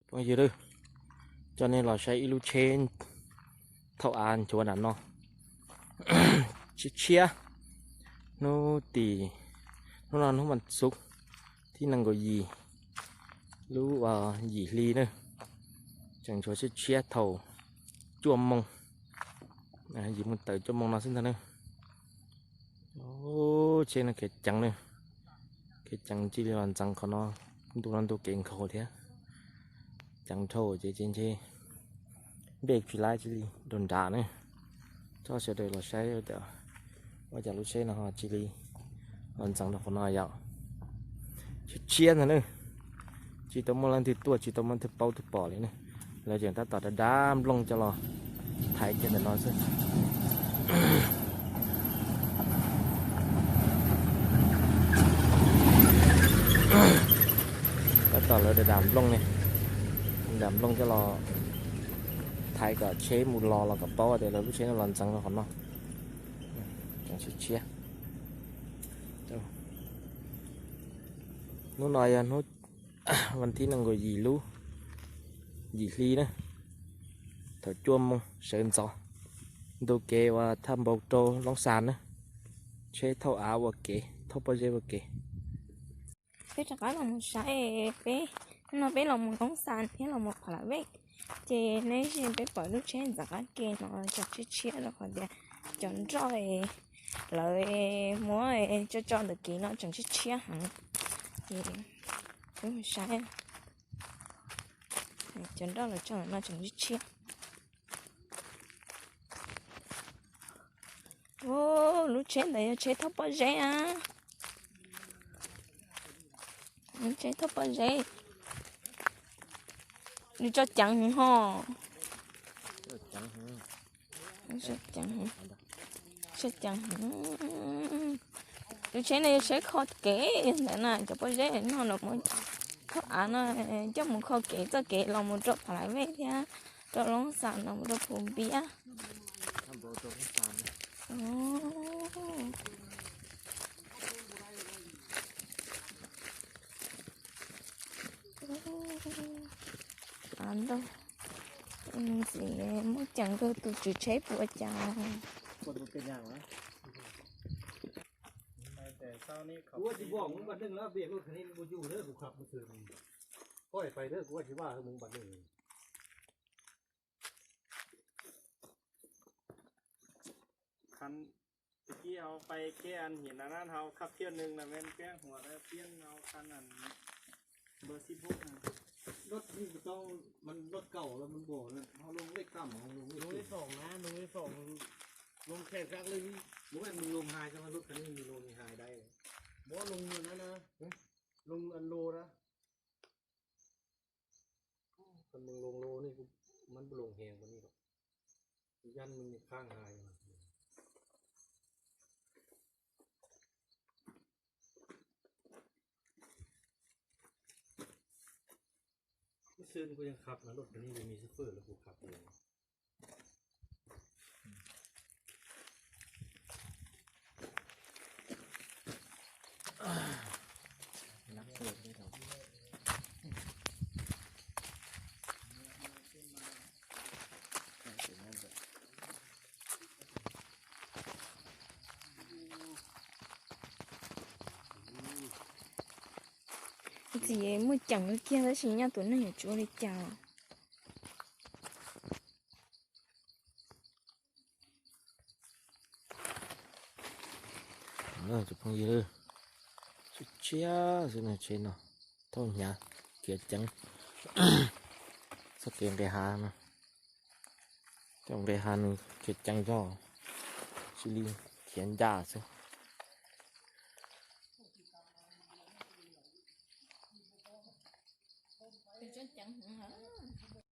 Phooj ywg, coj nej los saib ib lub tsheb thauj av nchuav nram no. Tshiab tshiab, hnub tim, hnub no hnub vas xuv, thib nees nkaum yim, lub yim hli na, tseem nchuav tshiab tshiab thaum cuaj moos, yim moos tawm cuaj moos no xwb ntag na. Tsheb no kev ceev na, kev ceev cia li los ntxeev qhov no, ntu no ntu kev nkhaus thiab, ceev dhau ces ces ntshe npej tsis laib cia li rau nrad na. Coj sawv daws los saib ua cas lub tsheb no ho cia li los ntxeev rau qhov no yom. Tshiab tshiab ntag na, tsis tau muaj leej twg tuaj tsis tau muaj leej twg paub twg pom li na. Lawv tseem tab tom dav dav nplooj coj los thaiv kiag ntawm no xwb. Tab tom lawv dav dav nplooj ne, dav nplooj coj los thaiv kom tsheb mus los los kom paub tias lawv lub tsheb no los ntxeev rau qhov no. Tshiab tshiab. Hnub no yog hnub vas thib nees nkaum yim lub yim hli na, thaum cuaj moos sawv ntxov, ntu kev uas thaj npau rau Loob Xas na, tsheb thauj av ua kev, thauj pob zeb ua kev. Peb rov qab los mus saib peb, hnub no peb los mus Loob Xas thiab los mus Pha La Vej, ces nej saib peb pom lub tsheb ntxeev qab ke no tseem tshiab tshiab rau qhov tias cov nroj lawv muab tso tso ntawm kev no tseem tshiab tshiab heev. Ces peb mus saib, cov nroj lawv tso ntawm no tseem tshiab tshiab. Lub tsheb ntawd yog tsheb thauj pob zeb na. Lub tsheb thauj pob zeb, nws tso ceev heev ho. Tso ceev heev. Lub tsheb no yog tsheb kho kev ntawd na, cov pob zeb no los thauj av no coj mus kho kev txoj kev los mus rau Pha La Vej thiab rau Loob Xas los mus rau Phu Npiab. Av ntau, ntxim muaj ceem kawg, tus tswv tsheb puas ua cas. Khan, tag kis hauv pais kev an him na nan hauv khab thiaj nws na ven piab huam piab hauv khan an npawg xib pub na. Rub tsis tau, mas rub kaum los mas npaum na, ho loo lej tam ho loo lej tam. Loo lej xoom na, loo lej xoom, loo khees kab lej. Muab nws loo hais, rub khees nws loo hais dai. Muab loo na na, loo an loo na. Koj mws loo loo nej kuv mab loo heev koj nej los, yaj mws qab hais. Xwb kuj yeej khab na, lub tsev neeg me xwb fwj los kuj khab li. Txiv muaj ceem kiag tab sis nyaj tus neeg yuav tsuav li cas. Tus phooj ywg, tshiab tshiab xwb na, tsheb no thauj hnyav khiav ceev. Txoj kev nqis hav no, cov nqis hav nws khiav ceev zog, cia li khiav ncaj xwb.